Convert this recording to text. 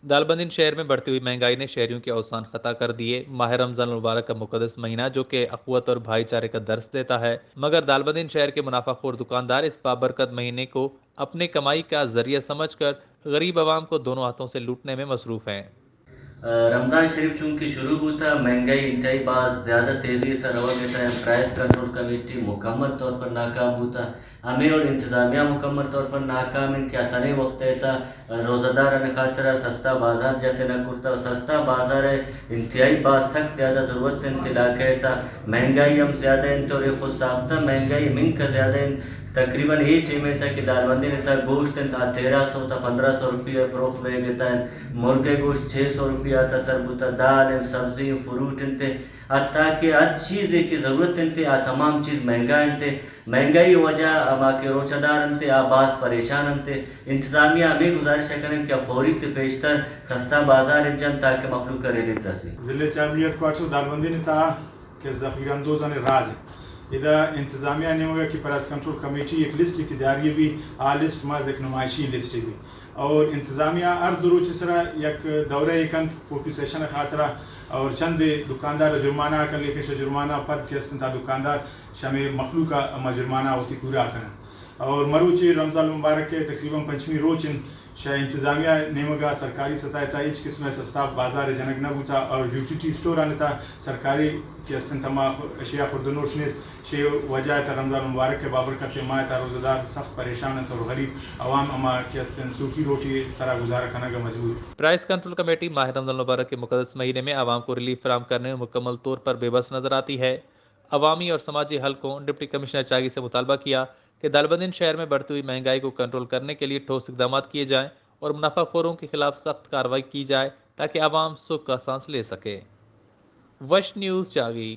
دالبندین شہر میں بڑھتی ہوئی مہنگائی نے شہریوں کے اوسان خطا کر دیے۔ ماہ رمضان المبارک کا مقدس مہینہ، جو کہ اخوت اور بھائی چارے کا درس دیتا ہے، مگر دالبندین شہر کے منافع خور دکاندار اس بابرکت مہینے کو اپنے کمائی کا ذریعہ سمجھ کر غریب عوام کو دونوں ہاتھوں سے لوٹنے میں مصروف ہیں۔ رمضان شریف چونکہ شروع بوتا، مہنگائی انتہائی باز زیادہ تیزی سے روگ ءَ تھا، پرائس کنٹرول کمیٹی مکمل طور پر ناکام بوتا۔ ہمے وڑ انتظامیہ مکمل طور پر ناکام انت کہ آ تنے وقت ءِ تھا روزہ دارانی خاطر سستا بازار جت نہ کرتا۔ سستا بازار ءِ انتہائی باز سک زیادہ ضرورت انت علاقہ ءِ تھا۔ مہنگائی ہم زیادہ انت اور یہ خود ساختہ مہنگائی منک زیادہ انت۔ تقریباً اے ٹیم ءِ تھا کہ دالبندین ءِ تھا گوشت انت آ تیرہ سو تا پندرہ سو روپیہ فروخت بیگ ءِ تھا انت۔ مرگ ءِ گوشت چھ سو روپیہ تا سر بوتا، دال انت، سبزی انت، فروٹ انت، حتیٰ کہ ہر چیزے کہ ضرورت انت آ تمام چیز مہنگا انت۔ مہنگائی وجہ ہما کہ روچہ دار انت آ باز پریشان انت۔ انتظامیہ ہمے گزارش ءَ کننت کہ آ فوری سے پیشتر سستا بازار بجن تاکہ مخلوق ءَ ریلیف رسی۔ ضلع چارمی ہیڈ کوارٹر دالبندین ءِ تھا کہ ذخیرہ اندوزانی راج۔ ادا انتظامیہ نیمگا کہ پرائس کنٹرول کمیٹی ایک لسٹ کہ جاری بی، آ لسٹ ماز ایک نمائشی لسٹ بی۔ اور انتظامیہ ہر دو روچ سرا یک دورہ ءَ کنت فوٹو سیشن خاطرا اور چند دکاندار جرمانہ کن، لیکن شہ جرمانہ پد کہ استنت آ دکاندار شہ ہمے مخلوق ءَ ہما جرمانہ وتی پورا کنن۔ اور مروچی رمضان المبارک ءِ تقریباً پنچمی روچ انت، شہ انتظامیہ نیمگا سرکاری سطح ءِ تھا ہچ قسم ءِ سستا بازار جنگ نہ بوتا اور ڈیوٹی ٹی اسٹور آنی تھا سرکاری کہ استنت ہما خ-، اشیاء خورد و نوش نیست۔ شے وجہ ءِ تھا رمضان المبارک ءِ بابرکت ماہ ءِ تھا روزہ دار سخت پریشان انت اور غریب عوام ہما کہ استنت سوکی روٹی سرا گزارہ کنگ ءَ مجبور۔ پرائس کنٹرول کمیٹی ماہ رمضان المبارک کے مقدس مہینے میں عوام کو ریلیف فراہم کرنے میں مکمل طور پر بے بس نظر آتی ہے۔ عوامی اور سماجی حلقوں ڈپٹی کمشنر چاگی سے مطالبہ کیا کہ دالبندین شہر میں بڑھتی ہوئی مہنگائی کو کنٹرول کرنے کے لیے ٹھوس اقدامات کیے جائیں اور منافع خوروں کے خلاف سخت کارروائی کی جائے تاکہ عوام سکھ کا سانس لے سکے۔ وش نیوز چاگی۔